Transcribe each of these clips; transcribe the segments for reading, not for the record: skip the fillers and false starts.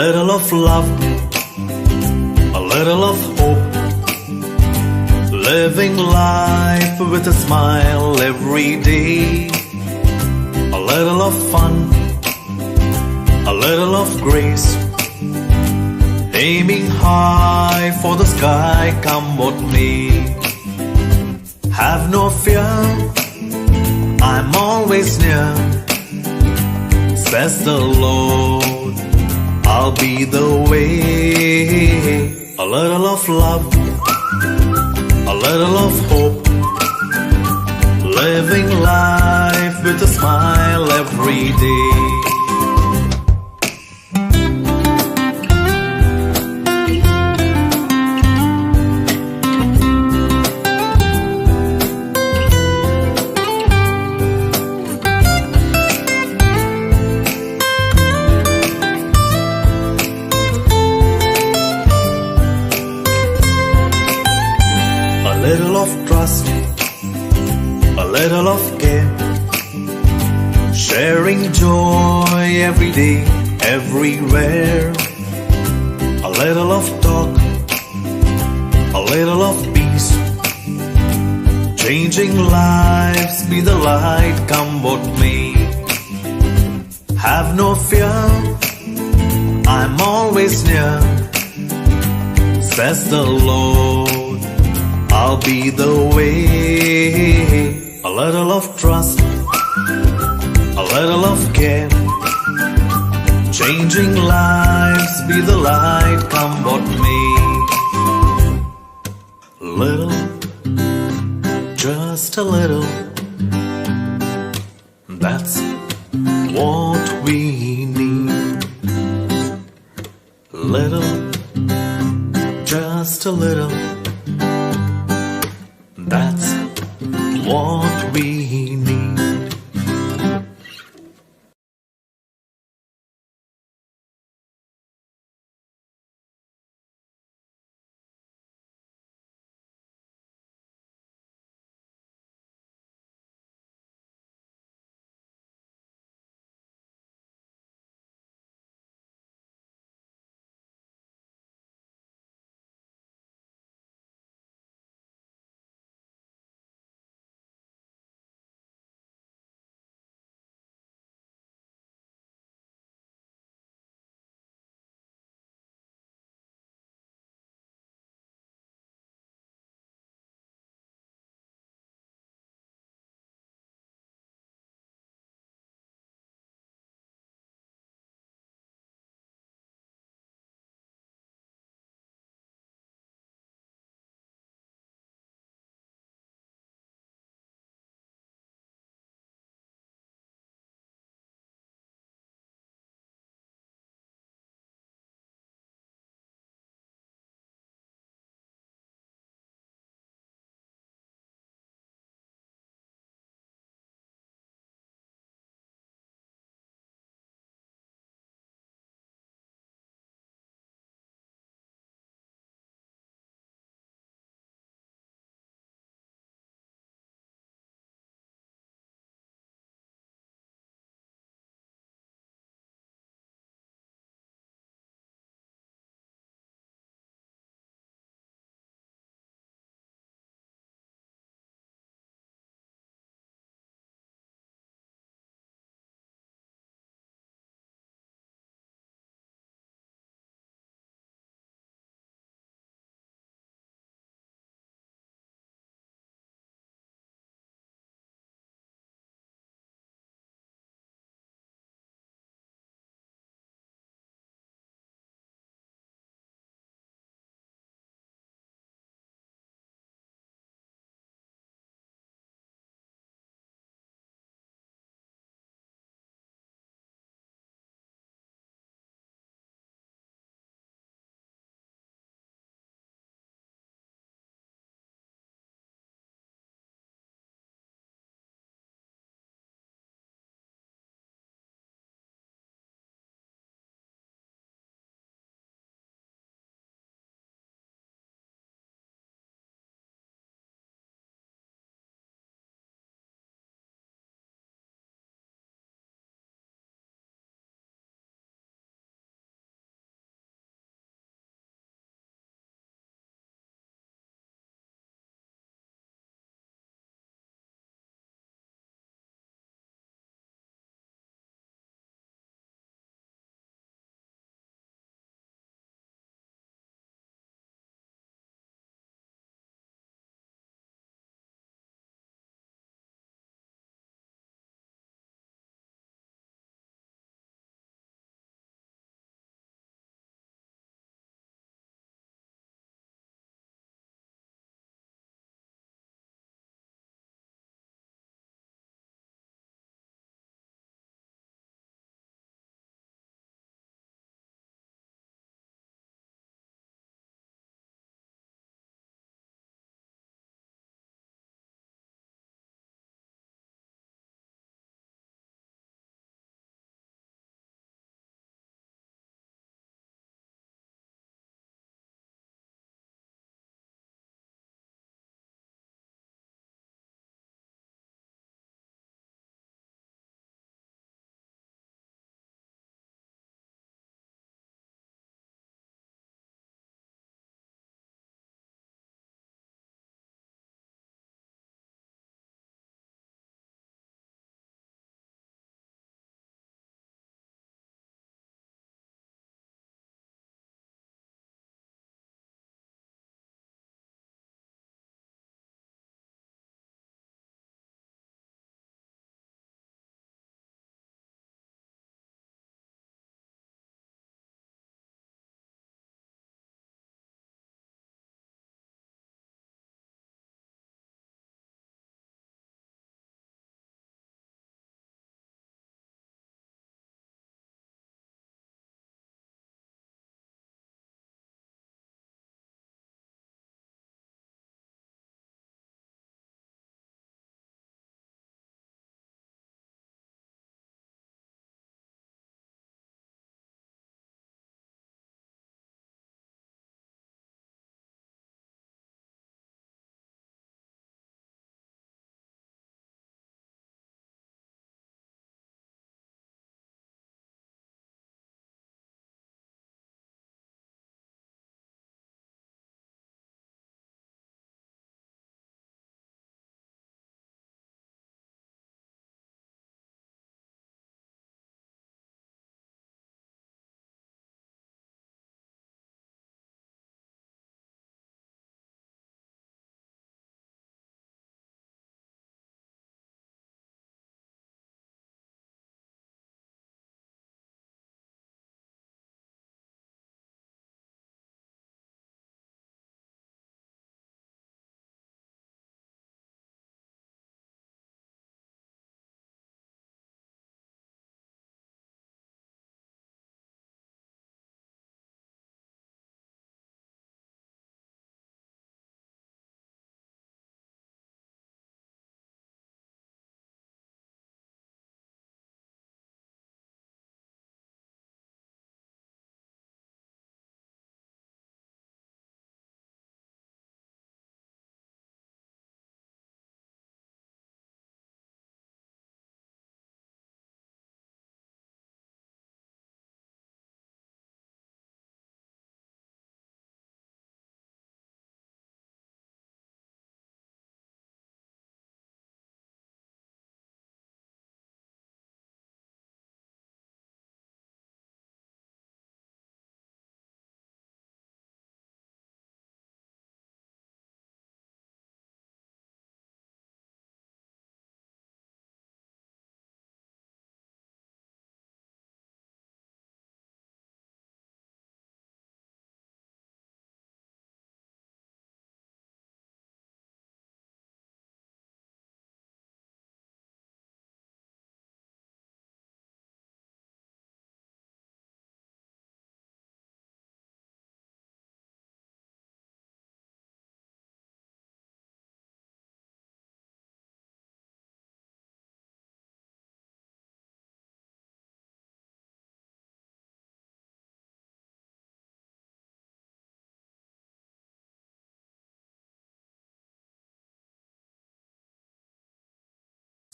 Little of love, a little of hope, living life with a smile every day. A little of fun, a little of grace, aiming high for the sky, come what may. Have no fear, I'm always near, says the Lord, I'll be the way. A little of love, a little of hope, living life with a smile every day. A little of trust, a little of care, sharing joy every day, everywhere. A little of talk, a little of peace, changing lives, be the light, come what may. Have no fear, I'm always near, says the Lord, I'll be the way. A little of trust, a little of care, changing lives, be the light, come what may. Little, just a little, that's what we need. Little, just a little, that's what we need.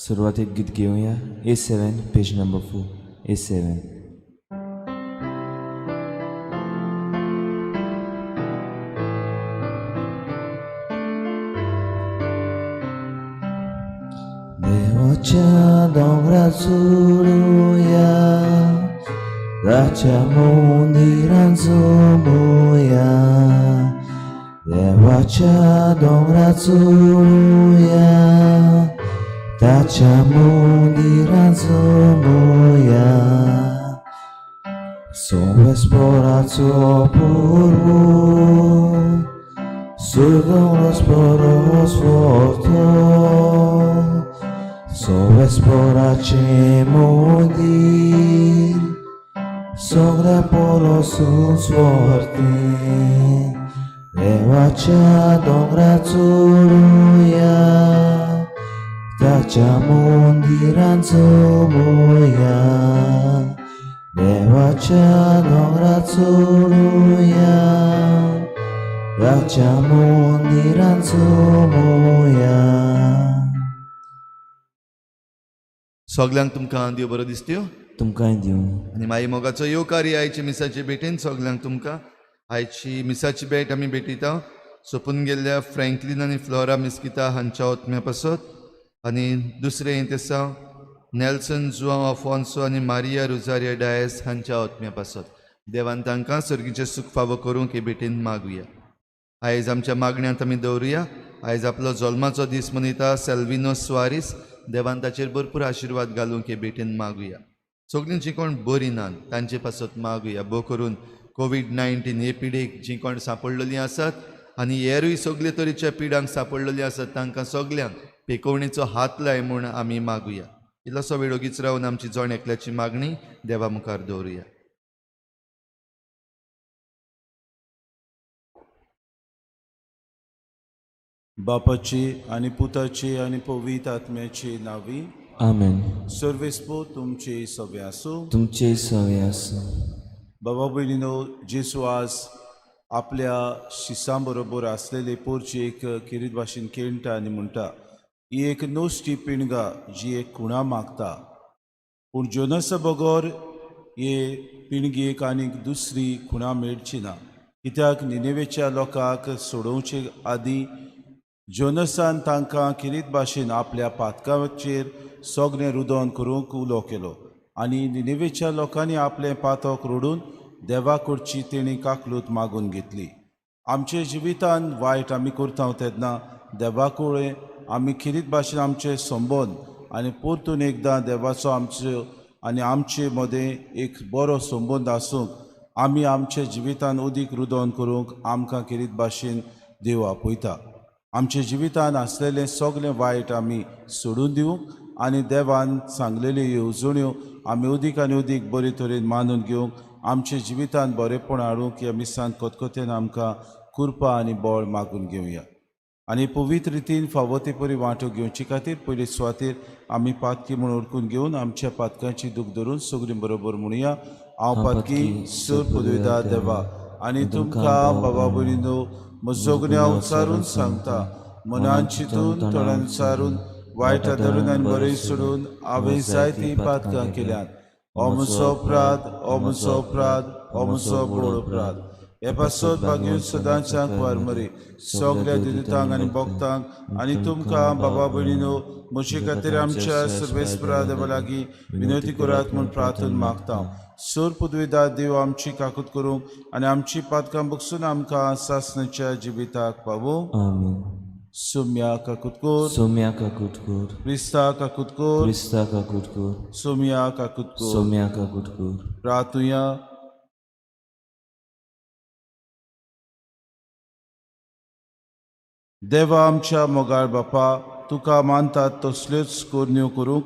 सुरवातेक गीत घेवया A7 page number 4 A7. देवाच्या दोंगरार चडुया, ताच्या मंदिरान जमुया. देवाच्या दोंगरार चडुया, ताच्या मंदिरान जमुया. सोमेस्पोराचो पूर्व सुगमस poros forto, सोमेस्पोराचे मंदिर सगळ्या परसून स्वर्ते. देवाच्या दोंगरार चडुया, ताच्या मंदिरान जमुया. देवाच्या दोंगरार चडुया, ताच्या मंदिरान जमुया. सगल्यांक तुमकां देव बरो दिसत्यो. तुमकांय दिवं. आनी माई मोगाचो येवकार ही आयची मिसाची भेटेन सगल्यांक तुमकां. आयची मिसाची भेट आमी भेटयता सोंपून गेल्ल्या फ्रँकलीन आनी फ्लोरा मिस्किता हांच्या ओतम्या पासत. आनी दुसरें हें आसा नेल्सन जुआंव आफोन्सो आनी मारिया रोजारिया डायस हांच्या ओतम्या पासत. देवान तांकां सर्गीचें सूख फावो करूंक हे भेटेन मागुया. आयज आमच्या मागण्यांत आमी दवरुया. आयज आपलो जल्माचो दीस मनयता सेल्विनो स्वारीस. देवान ताचेर भरपूर आशिर्वाद घालूंक हे भेटेन मागुया. सगळीं जीं कोण बरीं नात तांचे पासत मागुया. भो करून कोवीड-19 हे पिडेक जीं कोण सांपडलेलीं आसात आनी हेरूय सगळे तरेच्या पिडांक सांपडलेलीं आसात तांकां सगल्यांक पेकोवणेचो हात लाय म्हूण आमी मागुया. इल्लोसो वेळ ओगीच रावन आमची जण एकल्याची मागणी देवा मुखार दवरुया. बापाची आनी पुताची आनी पवित्र आत्म्याची नावी. आमेन. सर्वेस्पो तुमचे सवे आसूं. तुमचे सवे आसूं. बाबा भयणीनो, जेसू आज आपल्या शिसां बरोबर आसलेले पोरची एक किरीत भाशेन खेळटा आनी म्हणटा, ही एक नोस्टी पिणगा जी एक खुणा मागता, पूण जोनसा बगर हे पिणगेक आनीक दुसरी खुणा मेळची ना. कित्याक निनेवेच्या लोकांक सोडोवचे आदीं जोनसान तांकां किरीत भाशेन आपल्या पातकाचेर सगळें रुदोन करूंक उलो केलो आनी निनेवेच्या लोकांनी आपलें पातक रोडून देवा कडची तेणी काकलूत मागून घेतली. आमचे जिवितान वायट आमी करता तेन्ना देवा कडेन आमी खिरीत भाशेन आमचे संबंद आनी परतून एकदां देवाचो आमचो आनी आमचे मदें एक बरो संबंद आसूंक आमी आमच्या जिवितान अदीक रुदोन करूंक आमकां खिरीत भाशेन देव आपयता. आमच्या जिवितान आसलेलें सगळें वायट आमी सोडून दिवंक आनी देवान सांगलेल्यो येवजण्यो आमी अदीक आनी अदीक बरे तरेन मानून घेवंक आमच्या जिवितान बरेपण हाडूंक ह्या मिसान खतखतेन आमकां कृपा आनी बळ मागून घेवया. आनी पवित्र रितीन फावो ते परी वांटो घेवचे खातीर पयले सुवातेर आमी पातकी म्हूण ओळखून घेवन आमच्या पातकांची दूख धरून सगळीं बरोबर म्हणुया. हांव पातकी सर पदवीदा देवा आनी तुमकां बाबा भयणीनो म्हजो उचारून सांगता, मनान चिंतून तोंडान सारून वायट धरून आनी बरें सोडून हांवें जायतीं पातकां केल्यांत. हो म्हजो अपराध, हो म्हजो अपराध, हो म्हजो व्हड अपराध. हे पासत भाग्यून सदांच्या वारमरी सगल्या दिदुतांक आनी भक्तांक आनी तुमकां बाबा भयणीनो म्हजे खातीर आमच्या सर्वेस्परा देवा लागीं विनवती करात म्हूण प्रार्थना मागता. सोर पदवीदार देव आमची काकूत करूंक आनी आमची पातकां बगसून आमकां सासणाच्या जिविताक पावूं. आमेन. सोम्या काकूत कर. सोम्या काकूत कर. क्रिस्ता काकूत कर. क्रिस्ता काकूत कर. सोम्या काकूत कर. सोम्या काकूत कर. प्रातुया. देवा आमच्या मोगाळ बापा, तुका मानतात तसल्योच करण्यो करूंक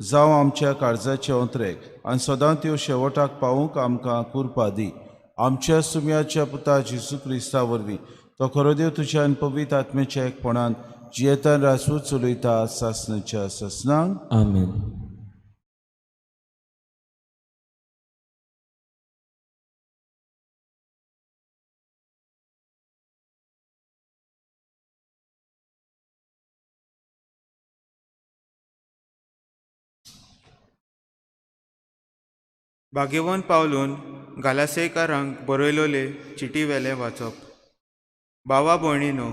जावं आमच्या काळजाचे अंतरेक आनी सदां त्यो शेवटाक पावूंक आमकां कृपा दी. आमच्या सुम्याच्या पुता जेजू क्रिस्ता वरवीं, तो खरो देव तुज्या आनी पवित्र आत्म्याच्या एकपणान जियेतान रासू चलयता सासणाच्या सासणांक. आमेन. भाग्यवंत पावलून गालासेकारांक बरयलोले चिटी वेलें वाचप. भावा भयणीनो,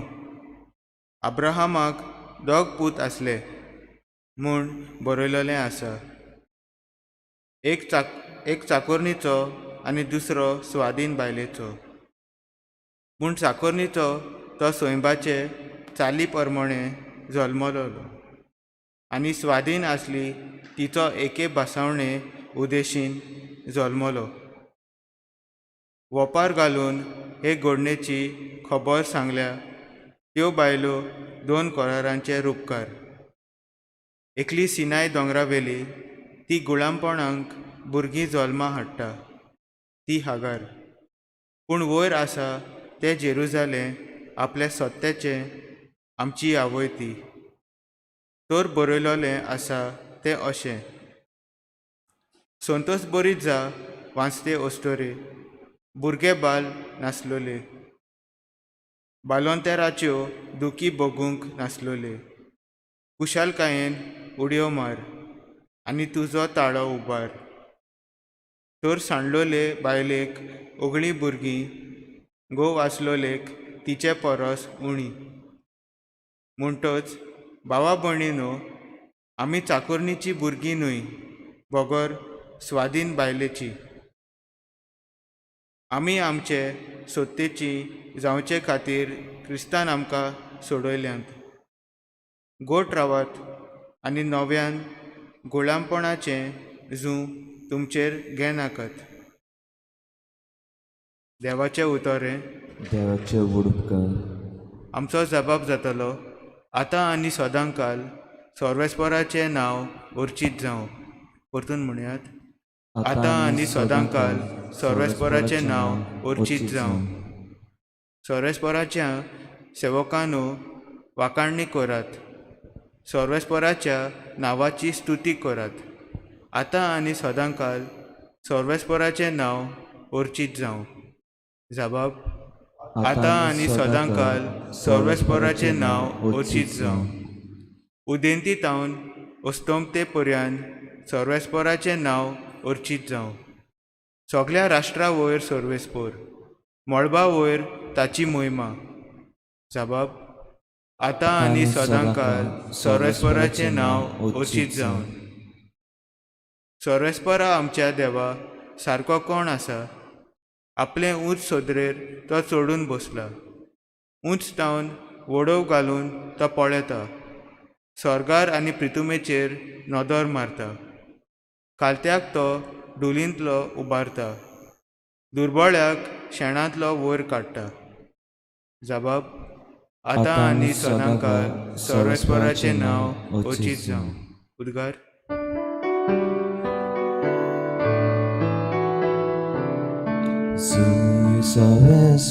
अब्राहमाक दोग पूत आसले म्हूण बरयलोलें आसा. एक चाकोरणीचो आनी दुसरो स्वाधीन बायलेचो. पूण चाकोरणीचो तो सैंबाचे चाली परमणें जल्मलो आनी स्वाधीन आसली तिचो एके भासावणे उदेशीन जल्मलो. वोपार घालून हे घडणेची खबर सांगल्या त्यो बायलो दोन करारांचे रुपकार. एकली सिनाय दोंगरावेली, ती गुलामपणाक भुरगीं जल्मा हाडटा, ती हागार. पूण वयर आसा तें जेरुजालें आपल्या सत्याचें आमची आवय ती. तर बरयलोलें आसा तें अशें: संतोष बरीत जा वांचते अस्तोरे, भुरगे बाल नासलोले, बालोंतेराच्यो दुखी भोगूंक नासलोले, कुशालकायेन उडयो मार आनी तुजो ताळो उबार. तर सांडलोले बायलेक ओगळीं भुरगीं, घोव आसलोलेक तिचे परस उणी. म्हणटच भावा भयणीनो, आमी चाकोरणीची भुरगीं न्हय, बगर स्वाधीन बायलेची. आमी आमचे सत्तेची जावचे खातीर क्रिस्तान आमकां सोडयल्यांत. गोट रावात आनी नव्यान गुलामपणाचें जूं तुमचेर घेनाकात. देवाचें उतर हें. देवाचे व्हड उपकार. आमचो जबाब जातलो आतां आनी सदांकाल सर्वेस्पराचें नांव अर्चीत जावं. परतून म्हणयात, आतां आनी सदांकाल सर्वेस्पराचें नांव अर्चीत जावं. सर्वेस्पराच्या सेवकांनो वाखाणणी करात, सर्वेस्पराच्या नांवाची स्तुती करात. आतां आनी सदांकाल सर्वेस्पराचें नांव अर्चीत जावं. जबाब, आतां आनी सदांकाल सर्वेस्पराचें नांव अर्चीत जावं. उदेंती तावन अस्तमते पर्यंत सर्वेस्पराचें नांव अर्चीत जावं. सगल्या राष्ट्रा वयर सर्वेस्पर, मळबा वयर ताची मोहिमा. जबाब, आतां आनी सदांकाल सर्वेस्पराचें नांव अर्चीत जावं. सर्वेस्परा आमच्या देवा सारको कोण आसा? आपले ऊंच सोदरेर तो चडून बसला, ऊंच तावन वडोव घालून तो पळयता, स्वर्गार आनी प्रितुमेचेर नदर मारता. कालत्याक तो डुलींतलो उबारता, दुर्बळ्याक शेणांतलो वयर काडटा. जबाब, आतां आनी सदांकाल सर्वेस्पराचें नांव अर्चीत जावं. उद्गार. Sui salves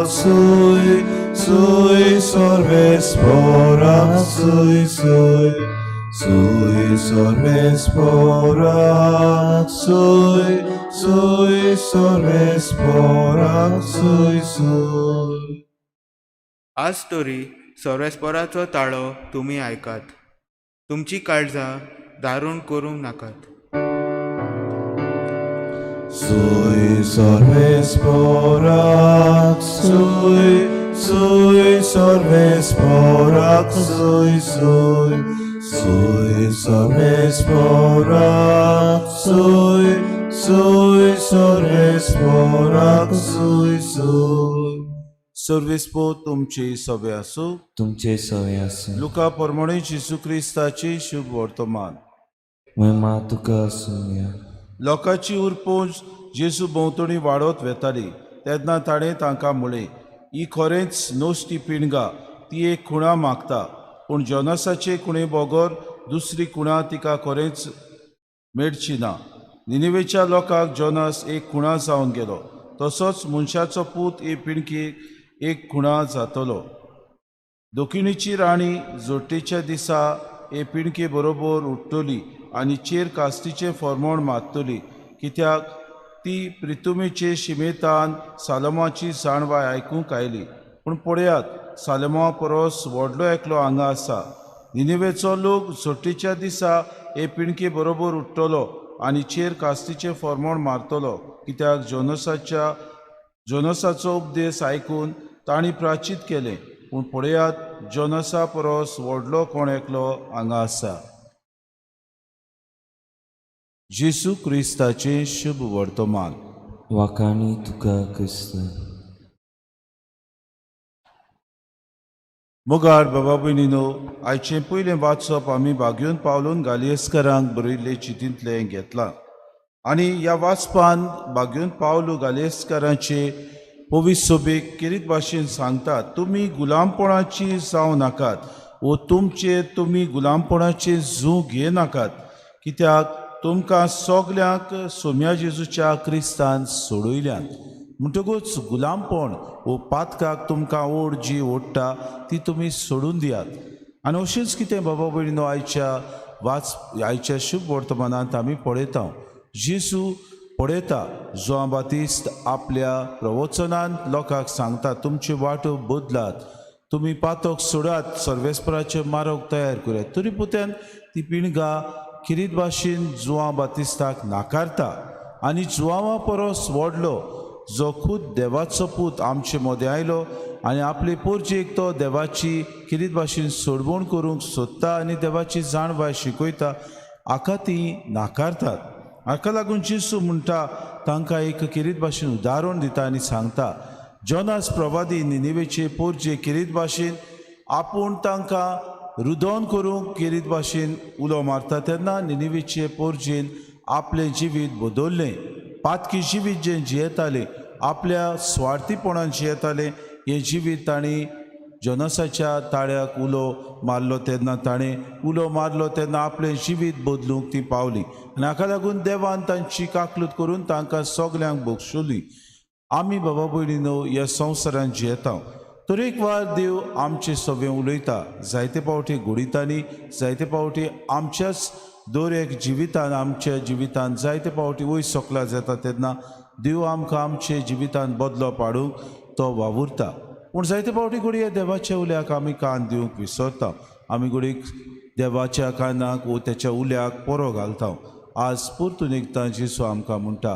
Sui, sui sarvespora, sui, sui, sui sarvespora, sui, sui sarvespora, sui, sui. आज तरी सर्वेस्पराचो ताळो तुमी आयकात, तुमची काळजां दारूण करूंक नाकात. Sui sarvespora, sui, sui sarvespora, sui, sui, sui sarvespora, sui, sui sarvespora, sui, sui. सर्वेस्पो तुमचे सवे आसूं. तुमचे सवे आसूं. लुका परमणे जेजू क्रिस्ताचे शुभ वर्तमान. महिमा तुका आसूया. लोकांची उरपोंज जेजू भोंवतणी वाडत वेताली तेन्ना ताणें तांकां म्हळें, ही खरेंच नोस्टी पिणगा, ती एक खुणा मागता, पूण जोनासाचे खुणे बगर दुसरी खुणा तिका खरेंच मेळची ना. निनिवेच्या लोकांक जोनास एक खुणा जावन गेलो, तसोच मनशाचो पूत हे पिणकेक एक खुणा जातलो. दक्षिणेची राणी जोडटेच्या दिसा हे पिणके बरोबर उठ्ठली आनी चेर कास्तीचें फॉर्मोण मारतली, कित्याक ती प्रितुमेचे शिमेतान सालमाची जाणवाय आयकूंक आयली. पूण पळयात, सालमा परस व्हडलो एकलो हांगा आसा. निनिवेचो लोक जोडटेच्या दिसा हे पिणके बरोबर उठ्ठलो आनी चेर कास्तीचें फॉर्मोण मारतलो, कित्याक जोनसाचो उपदेश आयकून तांणी प्राचीत केलें. पूण पळयात, जोनसा परस व्हडलो कोण एकलो हांगा आसा. जेसू क्रिस्ताचें शुभ वर्तमान. वाखाणी तुका क्रिस्त. मुगार बाबा भयणीनो, आयचें पयलें वाचप आमी बागयोन पावलून गालियस्करांक बरयल्ले चितींतलें घेतलां आनी ह्या वाचपान बागयोन पावलू गालियस्करांचे पवित्र सोबेक किरीत भाशेन सांगता, तुमी गुलामपणाची जावं नाकात वो तुमचे तुमी गुलामपणाचे जू घेनाकात, कित्याक तुमकां सगल्यांक सोम्या जेजूच्या क्रिस्तान सोडयल्यात. म्हणटकूच गुलामपण वो पातकाक तुमकां ओड जी ओडटा ती तुमी सोडून दियात. आनी अशेंच कितें बाबा भयणीनो आयच्या शुभ वर्तमानांत आमी पळयता. जेजू पळयता जुआं बातिस्त आपल्या प्रवचनान लोकांक सांगता, तुमच्यो वाटो बदलात, तुमी पातक सोडात, सर्वेस्पराचें मारक तयार करात. तरी पुत्यान ती पिणगा किरीत भाशेन जुआं बातिस्ताक नाकारता आनी जुआंवा परस व्हडलो जो खूद देवाचो पूत आमचे मदें आयलो आनी आपले पोरजेक तो देवाची किरीत भाशेन सोडवण करूंक सोदता आनी देवाची जाणवाय शिकयता, हाका ती नाकारतात. हाका लागून जेजू म्हणटा, तांकां एक किरीत भाशेन उदाहरण दिता आनी सांगता, जोनास प्रवादी निनिवेचे पोरजे किरीत भाशेन आपूण तांकां रुदोन करूंक किरीत भाशेन उलो मारता तेन्ना निनिवेचे पोरजेन आपलें जिवीत बदल्लें. पातकी जिवीत जें जियेतालें, आपल्या स्वार्थीपणान जियेतालें, हें जिवीत तांणी जोनसाच्या ताळ्याक उलो मारलो तेन्ना ताणें उलो मारलो तेन्ना आपलें जिवीत बदलूंक ती पावली आनी हाका लागून देवान तांची काकलूत करून तांकां सगल्यांक बक्षुली. आमी बाबा भयणीनो ह्या संवसारांत जियेता, तरेकवार देव आमचे सगळें उलयता, जायते फावटी घोडितांनी, जायते फावटी आमच्याच दर एक जिवितान, आमच्या जिवितान जायते फावटी वयर सकला जाता तेन्ना देव आमकां आमचे जिवितान बदलो पाडूंक तो वावुरता. पूण जायते फावटी घडये देवाच्या उल्याक आमी कान दिवंक विसरता, आमी घडये देवाच्या कानाक वो तेच्या उल्याक पोरो घालता. आज परतून एकदां जेजू आमकां म्हणटा,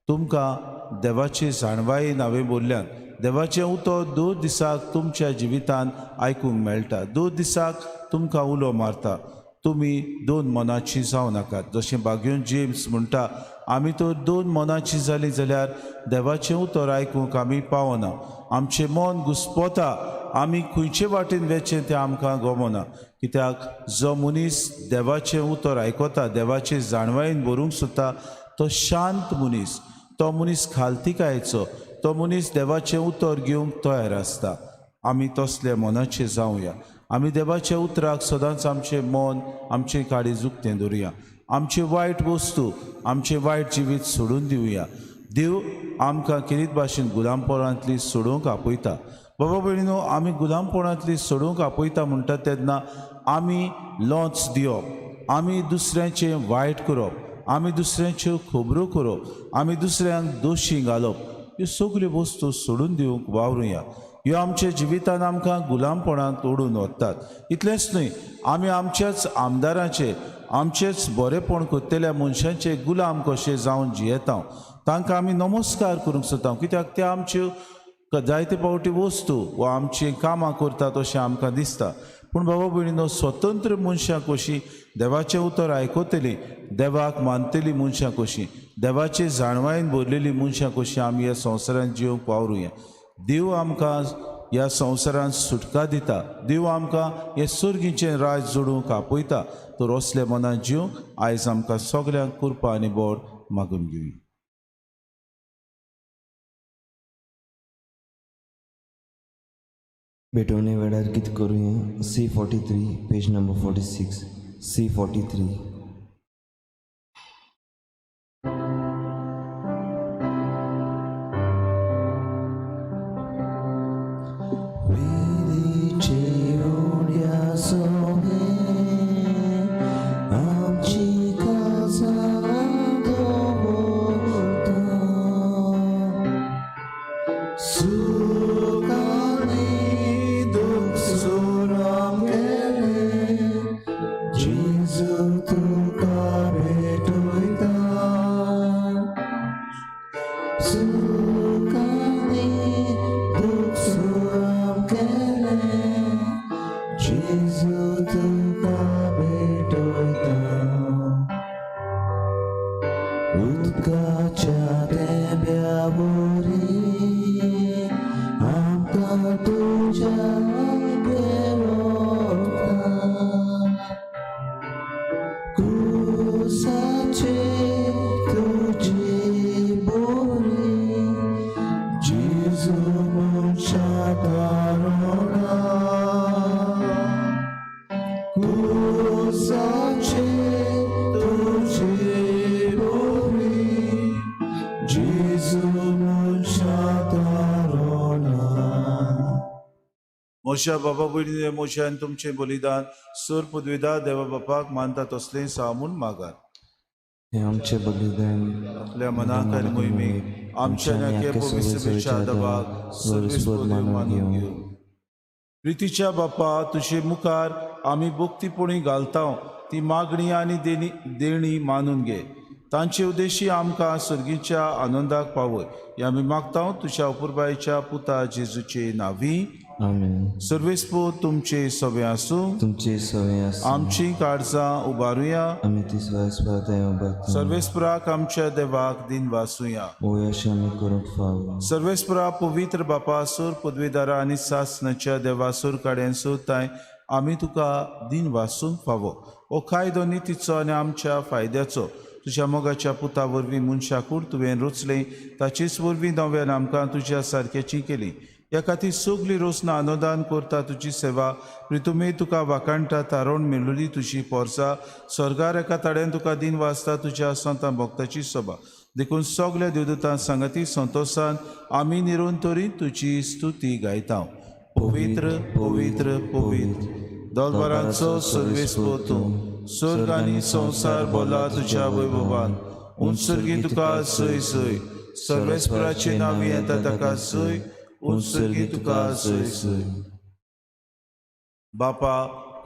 तुमकां देवाची जाणवायेन हांवें बोल्ल्यान, देवाचें उतर दर दिसाक तुमच्या जिवितान आयकूंक मेळटा, दर दिसाक तुमकां उलो मारता, तुमी दोन मनाची जावं नाकात. जशें बागयोन जेम्स म्हणटा, आमी तर दोन मनाची जाली जाल्यार देवाचें उतर आयकूंक आमी पावना, आमचें मन घुस्पता, आमी खंयचे वाटेन वचचें तें आमकां गमना. कित्याक जो मनीस देवाचें उतर आयकता, देवाचे जाणवायेन भरूंक सोदता, तो शांत मनीस, तो मनीस खालतिकायेचो, तो मनीस देवाचें उतर घेवंक तयार आसता. आमी तसले मनाचे जावया, आमी देवाच्या उतराक सदांच आमचें मन, आमचें काळीज उक्तें दवरुया, आमचे वायट वस्तू, आमचें वायट जिवीत सोडून दिवया. देव आमकां किरीत भाशेन गुलामपणांतली सोडोवंक आपयता. बाबा भयणीनो, आमी गुलामपणांतली सोडोवंक आपयता म्हणटा तेन्ना आमी लोंच दिवप, आमी दुसऱ्यांचें वायट करप, आमी दुसऱ्यांच्यो खबरो करप, आमी दुसऱ्यांक दोशी घालप, ह्यो सगल्यो वस्तू सोडून दिवंक वावरुया. ह्यो आमच्या जिवितान आमकां गुलामपणांत ओडून वतात. इतलेंच न्हय, आमी आमच्याच आमदारांचे, आमचेच बरेपण करतल्या मनशांचे गुलाम कशे जावन जियेता, तांकां आमी नमस्कार करूंक सोदता, कित्याक ते आमच्यो जायते फावटी वस्तू वा आमचीं कामां करतात अशें आमकां दिसता. पूण बाबा भयणीनो, स्वतंत्र मनशां कशीं देवाचें उतर आयकतलीं, देवाक मानतलीं मनशां कशीं, देवाचे जाणवायेन भरलेलीं मनशां कशीं आमी ह्या संवसारांत जिवंक वावरुया. देव आमकां ह्या संवसारांत सुटका दिता, देव आमकां हें सर्गीचें राज जोडूंक आपयता. तर असले मनान जिवंक आयज आमकां सगल्यांक कृपा आनी बोर मागून घेवया. भेटवणे वेळार गीत करुया. C 43, page number 46, C 43. मोशा बाबा भयणीने मोशा आनी तुमचें बलिदान सोर पदवेदार देवा बापाक मानता तसलें साव म्हूण मागात. हे आमचे बलिदान आपल्या मनाक आनी मोहिमेक आमच्या नाके पवित्रच्या दबाक सर्वीस पदवी मानून घेवं. प्रितीच्या बापा, तुजे मुखार आमी भक्तीपणी घालता ती मागणी आनी देणी देणी मानून घे. तांचे उद्देशी आमकां सर्गीच्या आनंदाक पावय हे आमी मागता तुज्या अपुरबायेच्या पुता जेजूचे नांवी. आमेन. सर्वेस्पो तुमचे सवे आसूं. तुमचे सवे आसूं. आमची काळजां उबारुया. आमी ती स्वयस्पताय उबारता. सर्वेस्पराक आमच्या देवाक दिन वासुया. ओय अशें आमी करूंक फावो. सर्वेस्परा पवित्र बापा, सोर पदवेदारा आनी सासनाच्या देवा सोर काड्यान सोदताय आमी तुका दिन वासूंक फावो. हो कायदो नितीचो आनी आमच्या फायद्याचो. तुज्या मोगाच्या पुता वरवीं मनशाकूड तुवें रचलें, ताचेच वरवीं नव्यान आमकां तुज्या सारक्याची केली. ह्या खातीर सगली रोसना आनंदान करता तुजी सेवा. प्रितुमे तुका वाखाणटा तारोण मेळुली तुजी पोरसा. स्वर्गार एका ताड्यान तुका दिन वाचता तुज्या संतां भक्ताची सभा. देखून सगल्या देवदूतां सांगाती संतोशान आमी निरंतरी तुजी स्तुती गायता. पवित्र पवित्र पवित्र दोलबारांचो सर्वेस्पो तूं, स्वर्ग आनी संवसार बोला तुज्या वैभवान. उंच तुका सय सय, सर्वेस्पराचे नांव येता ताका सय, उंच तुका सय सय. बापा,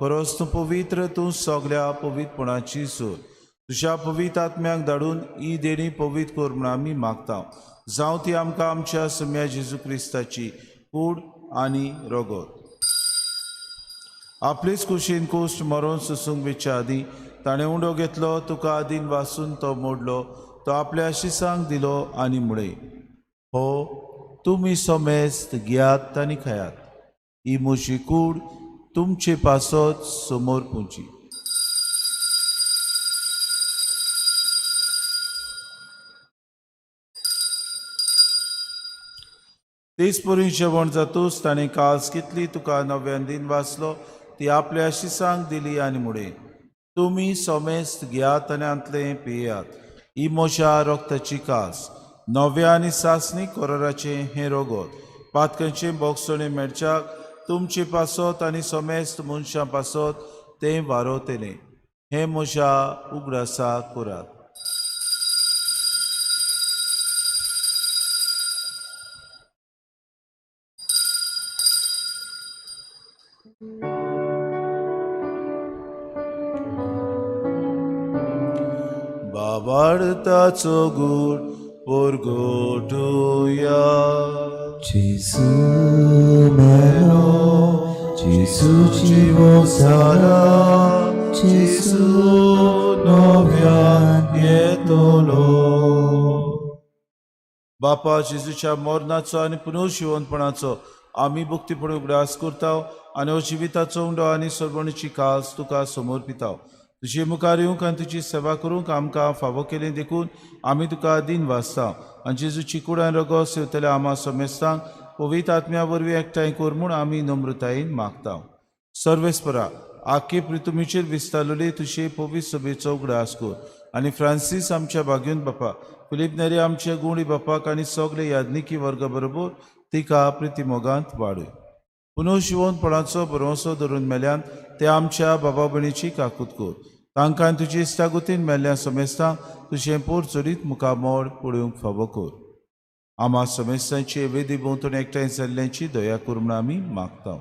खरोच तूं पवित्र, तूं सगल्या पवित्रपणाची सूर. तुज्या पवित्र आत्म्याक धाडून ही देणी पवित्र कर म्हूण आमी मागता. जावं ती आमकां आमच्या सम्या जेजू क्रिस्ताची कूड आनी रगत. आपलेच कुशीन कोश्ट मरोन सोसूंक वेच्या आदीं ताणें उंडो घेतलो, तुका आदीन वासून तो मोडलो, तो आपल्या शिसांक दिलो आनी म्हळें, हो तुमी समेस्त घेयात आनी खायात, ही म्हजी कूड तुमचे पासत समोर पुंची. तेच परी जेवण जातूच ताणें कास घेतली, तुका नव्यान दिन वाचलो, ती आपल्या शिसांक दिली आनी म्हळें, तुमी समेस्त घेयात आनी हांतलें पियात, ही म्हज्या रक्ताची कास, नव्या आनी सासणी कोराराचें हें रगत, पातकांचें बोगसणें मेळच्याक तुमचे पासत आनी समेस्त मनशां पासत तें वारोवतलें. हें म्हज्या उगडासा करात. बाबाडताचो गूण पोरगोटुया. जेजू मेलो, जेजू जिवो जाला, जेजू नव्यान येतलो. बापा, जेजूच्या मरणाचो आनी पुनर्जिवनपणाचो आमी भक्तीपणी उगडास करता आनी हो जिविताचो उंडो आनी सरवणीची कास तुका समर्पिता. तुजे मुखार येवंक आनी तुजी सेवा करूंक आमकां फावो केली देखून आमी तुका दिन वाचता. आनी जेजूची कूड आनी रगत सेवतल्या आमा समेस्तांक पवित्र आत्म्या वरवीं एकठांय कर म्हूण आमी नम्रतायेन मागता. सर्वेस्परा, आखे प्रितुमीचेर विस्तारलेली तुजे पवित्र सभेचो उगडास कर आनी फ्रांसीस आमच्या भाग्यून बापा, फिलीप नेरी आमच्या गुणी बापाक आनी सगळे याज्ञिकी वर्गा बरोबर तिका प्रितीमोगांत वाडय. पुनर्जिवनपणाचो भरवंसो धरून मेल्यान ते आमच्या बाबा भयणीची काकूत कर. तांकां तुजी इश्टागतीन मेल्ल्या समेस्तांक तुजें पोर चडीत मुखामोड पळोवंक फावो कर. आमा समेस्तांची वेदी भोंवतणी एकठांय जाल्ल्यांची दया कर म्हूण आमी मागता.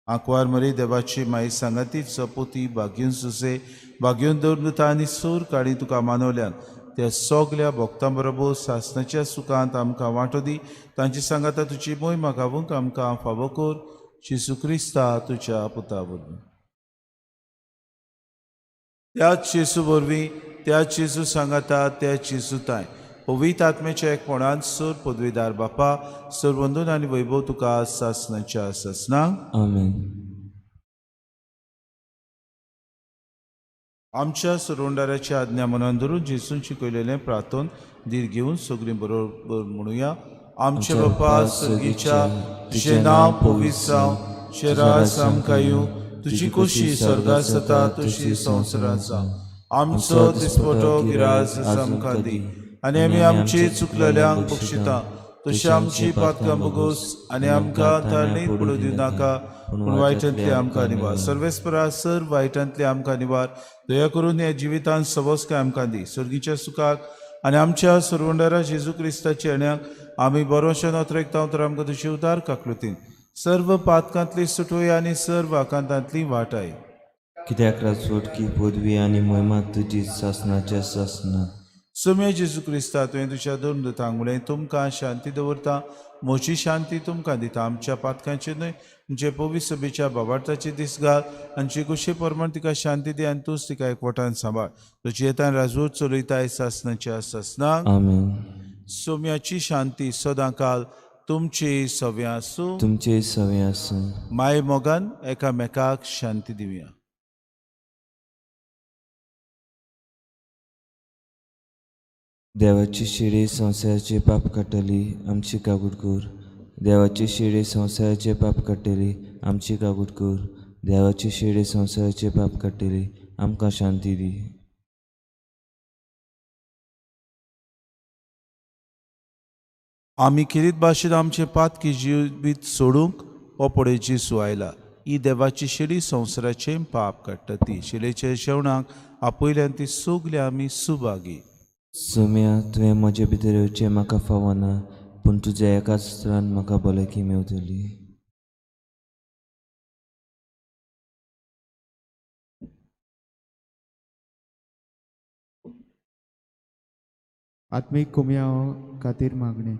आंकवार मरी देवाची माई सांगाती सपोती भाग्यून सुसे भाग्यून दवरता आनी सूर काडी तुका मानवल्यान त्या सगल्या भक्तां बरोबर सासणाच्या सुखांत आमकां वांटो दी. तांची सांगाता तुजी मोहिमा गावूंक आमकां फावो कर. जेजू क्रिस्ता तुज्या पुता वरवीं. त्याच जेजू वरवीं, त्याच जेजू सांगाता, त्याच जेजू ताय पवित्र आत्म्याच्या एकपणान सोर पदवीदार बापा, सरवंदून आनी वैभव तुका सासणाच्या सासणाक. आमेन. आमच्या सुरुंडाराच्या आज्ञा मनान धरून जेजून शिकयलेलें प्रार्थन धीर घेवन सगळीं बरोबर म्हणुया. आमचे बापा सर्गीच्या, तुजें नांव पवित्र जावं, तुजें राज आमकां येवं, तुजी खोशी स्वर्गात जाता तशी संवसारांत जावं. आमचो दिसपटो गिराज आमकां दी आनी आमी आमचे चुकलेल्यांक बक्षिता तशी आमची पातकां भोगोस आनी आमकां तारणीत पडूं दिवं नाका, पूण वायटांतली आमकां निवार. सर्वेस्परा सर वायटांतली आमकां निवार. दया करून ह्या जिवितांत सवस्काय आमकां दी. सर्गीच्या सुखाक आनी आमच्या सरवंडारा जेजू क्रिस्ताच्या येण्याक आमी बरोवच्या नोत्रेकता तर आमकां तुजी उदार काकलुतीन सर्व पातकांतली सुटोय आनी सर्व आकांतांतली वाटाय. कित्याक राजवटकी पदवी आनी मोहिमा तुजी सासनाच्या सासना. सुम्या जेजू क्रिस्ता, तुवें तुज्या दोन दुतांक म्हणलें, तुमकां शांती दवरता, म्हजी शांती तुमकां दिता. आमच्या पातकांचेर न्हय म्हणजे पवित्र सभेच्या बाबार्थाची दीस घाल आनी कुशे प्रमाण तिका शांती दी आनी तूंच तिका एकवटान सांबाळ. तुजी येतान राजवट चलयताय सासनाच्या सासनाक. आमेन. सोम्याची शांती सदां काल तुमची सव्यां आसूं. तुमचे सवे आसूं. माय मोगान एकामेकाक शांती दिवया. देवाची शिडी संवसाराचे पाप काडटली, आमची काकूट कर. देवाची शिडी संवसाराचे पाप काडटली, आमची काकूट कर. देवाची शिडी संवसाराचे पाप काडटली, आमकां शांती दी. आमी खेरीत भाशेन आमचे पातकी जिवीत सोडूंक हो पळय जेजू आयला. ही देवाची शेडी संवसाराचें पाप काडटा. ती शिलेच्या जेवणाक आपयल्यान ती सगली आमी सुभागी. सोम्या, तुवें म्हजे भितर येवचें म्हाका फावना, पूण तुज्या एकाच उतरान म्हाका भलायकी मेवतली. आत्मीक कुमयाव खातीर मागणें.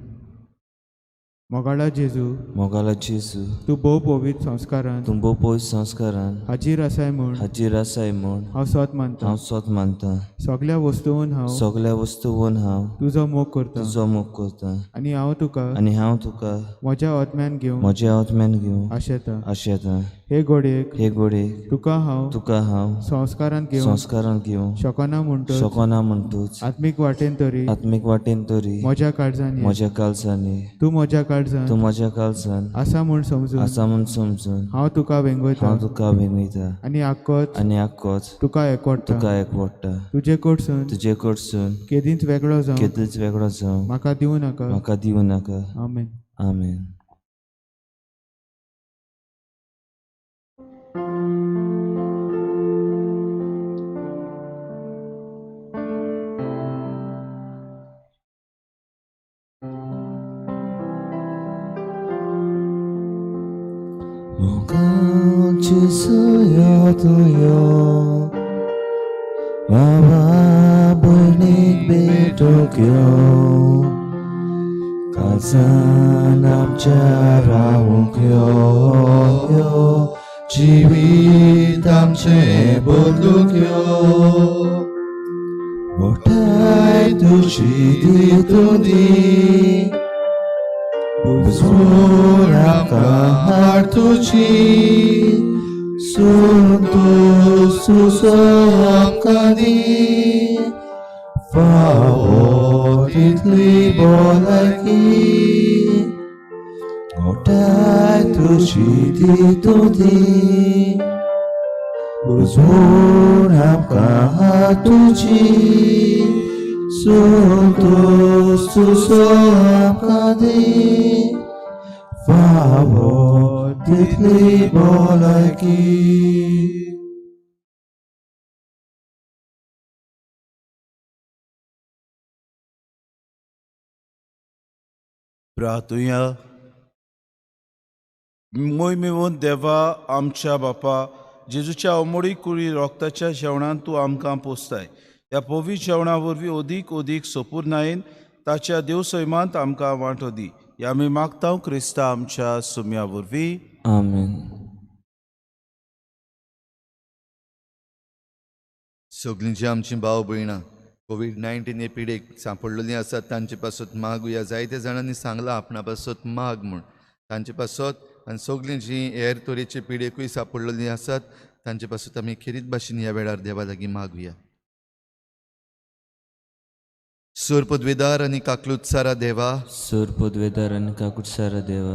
मोगाळा जेजू, मोगाला जेजू, तूं भोव पवित्र संस्कारान तूं भोव पवित्र संस्कारान हाजीर आसाय म्हूण हाजीर आसाय म्हूण हांव सोत मानता. हांव सोत मानता. सगल्या वस्तून हांव सगल्या वस्तून हांव तुजो मोग करता तुजो मोग करता आनी हांव तुका आनी हांव तुका म्हज्या आत्म्यान घेवंक म्हज्या आत्म्यान घेवंक आशेता. आशेता. हे घडयेक हे घडयेक तुका हांव तुका हांव संस्कारान घेवंक संस्कारान घेवंक शकना म्हणटच शकना म्हणटूच आत्मीक वाटेन तरी आत्मीक वाटेन तरी म्हज्या काळजान ये. म्हज्या काळजांनी तूं म्हज्या काळजान तूं म्हज्या काळजान आसा म्हूण समजून आसा म्हूण समजून हांव तुका वेंगयता हांव तुका वेंगयता आनी आक्कोच आनी आक्कोच तुका एकवटता. तुका एकवटता. तुजे कडसून तुजे कडसून केदींच वेगळो जावं केदींच वेगळो जावं म्हाका दिवं नाका. म्हाका दिवं नाका. आमेन. आमेन. मोगाची सुया तुयो बाबा भयणीक भेटूंक यो, काळजान आमच्या रावूंक यो, यो जिवीत आमचें बदलूंक यो. गोठाय तुजी दी तूं दी, बुजून आमकां हाड तुजी, सुंतू सुसो आमकां दी, फावो तितली भलायकी. गोठाय तुजी दी तूं दी, बुजून आमकां हाड तुजी, सुंतू सुसो आमकां दी, फावो तितली भलायकी. प्रार्थुया. मोय मेवून देवा आमच्या बापा, जेजूच्या अमोडी कुळी रोगताच्या जेवणान तूं आमकां पोसताय. ह्या पवित्र जेवणा वरवीं अदीक अदीक सोपूर्णायेन ताच्या देव सैमांत आमकां वांटो दी. ह्या आमी मागता क्रिस्ता आमच्या सुम्या वरवीं. आमेन. सगळीं जी आमची भाव भयणां कोवीड-19 हे पिडेक सांपडलेलीं आसात तांचे पासत मागुया. जायते जाणांनी सांगलां आपणा पासत माग म्हूण, तांचे पासत आनी सगळीं जीं हेर तरेचे पिडेकूय सांपडलेलीं आसात तांचे पासत आमी खेरीत भाशेन ह्या वेळार देवा लागीं मागुया. सूर पदवेदार आनी काकलूत सारा देवा, सूर पदवेदार आनी काकूट सारा देवा,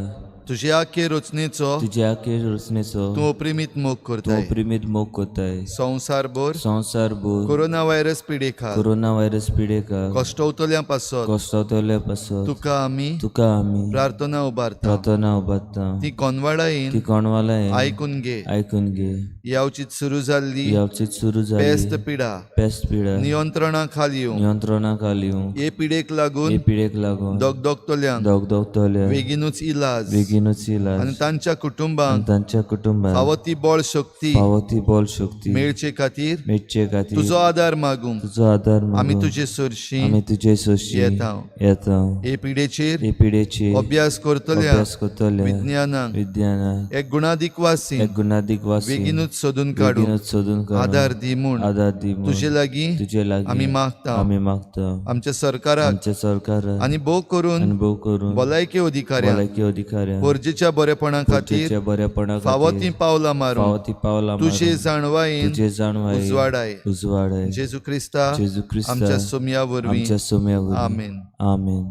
तुजे आखे रचनेचो तुजे आखे रचनेचो तूं अप्रिमीत मोग तूं करताय. अप्रिमीत मोग करताय. संवसारभर संवसारभर कोरोना व्हायरस पिडेखाल कोरोना व्हायरस पिडेका कश्टवतल्या पासत कश्टवतल्या पासत तुका आमी तुका आमी प्रार्थना उबारता. प्रार्थना उबारता. ती कोनवाडायेन ती कोणवालायेन आयकून घे. आयकून घे. यावचीत सुरू जाल्ली यावचीत सुरू पेस्त जाली पिडा पेस्ट पिडा नियंत्रणा खाल येवंक नियंत्रणा खाल येवंक हे पिडेक हे लागून पिडेक लागून दगदगतल्यांक दगदगतल्या बेगीनूच इलाज बेगीनूच इलाज आनी तांच्या आनी कुटुंबांक तांच्या कुटुंबाक फावो ती बळ शक्ती फावो ती बळ शक्ती मेळचे खातीर मेळचे खातीर तुजो आदार मागूंक तुजो आदार आमी मागून तुजे सरशी आमी तुजे सोशी येता. येता. हे पिडेचेर हे पिडेची अभ्यास करतल्या अभ्यास करतल्या विज्ञानाक विज्ञानाक एक गुणादीक वासी एक गुणादीक वासी बेगीनूच सोदून काडूंक बेगीनूच सोदून काडूंक आदार दी म्हूण आदार दी म्हूण तुजे लागीं तुजे लागीं आमी मागता. आमी मागता. आमच्या सरकाराक आमच्या सरकाराक आनी भोव करून आनी भोव करून भलायकी अधिकाऱ्यांक भलायकी अधिकाऱ्यांक गरजेच्या बरेपणा खातीर गरजेच्या बरेपणा फावो खातीर तीं पावलां मारूंक फावो ती पावलां तुजे मारूंक जाणवायेन तुजे जाणवायेन उजवाडाय. उजवाडाय. जेजू क्रिस्ता जेजू क्रिस्ता आमच्या सोमया वरवीं. आमच्या सोम्या वरवीं. आमेन. आमेन.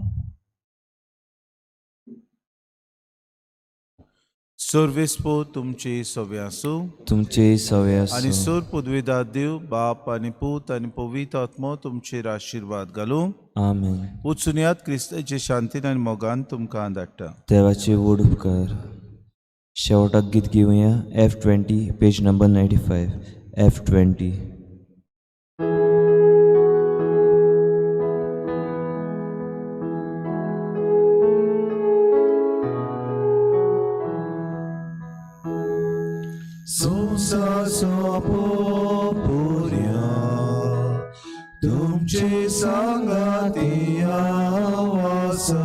सर्वेस्पो तुमचे सवे आसूं तुमचेय सवे आनी आसूं. सोर पुदवेदार देव बाप आनी पूत आनी पवित्र आत्मो तुमचेर आशिर्वाद घालूं. आमेन. वचुनयात क्रिस्ताचे शांतीन आनी मोगान तुमकां धाडटा. देवाचे व्हड उपकार. शेवटाक गीत घेवया F20 page number 95 F20. संवसार पुऱ्या तुमचे सांगाती आसा.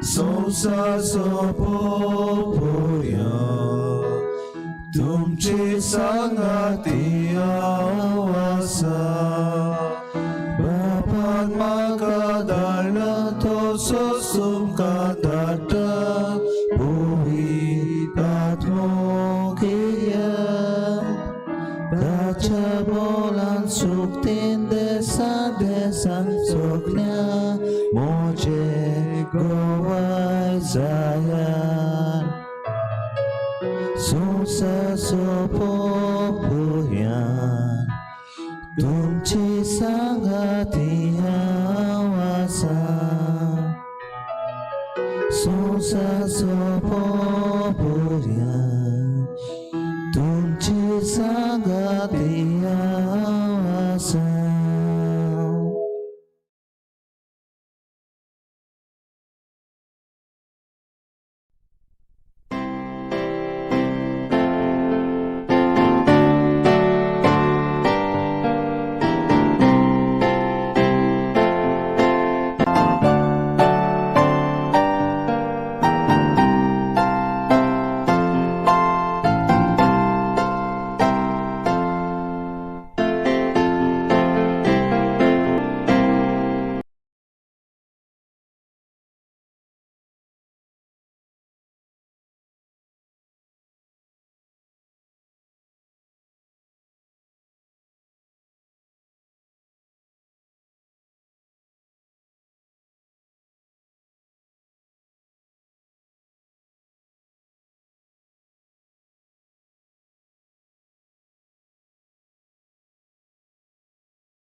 संवसार पुऱ्या तुमचे सांगाती आसा. बापान म्हाका धाडला तसोच तुमकां धाडटा पवित्र आत्मो घेया. ताच्या बोलान सुकतीन देसा देसान सगल्या म्हजे गोवाय जायार संवसार सोपोवया तुमची सांगाती हांव आसा. संवसार सोपोवया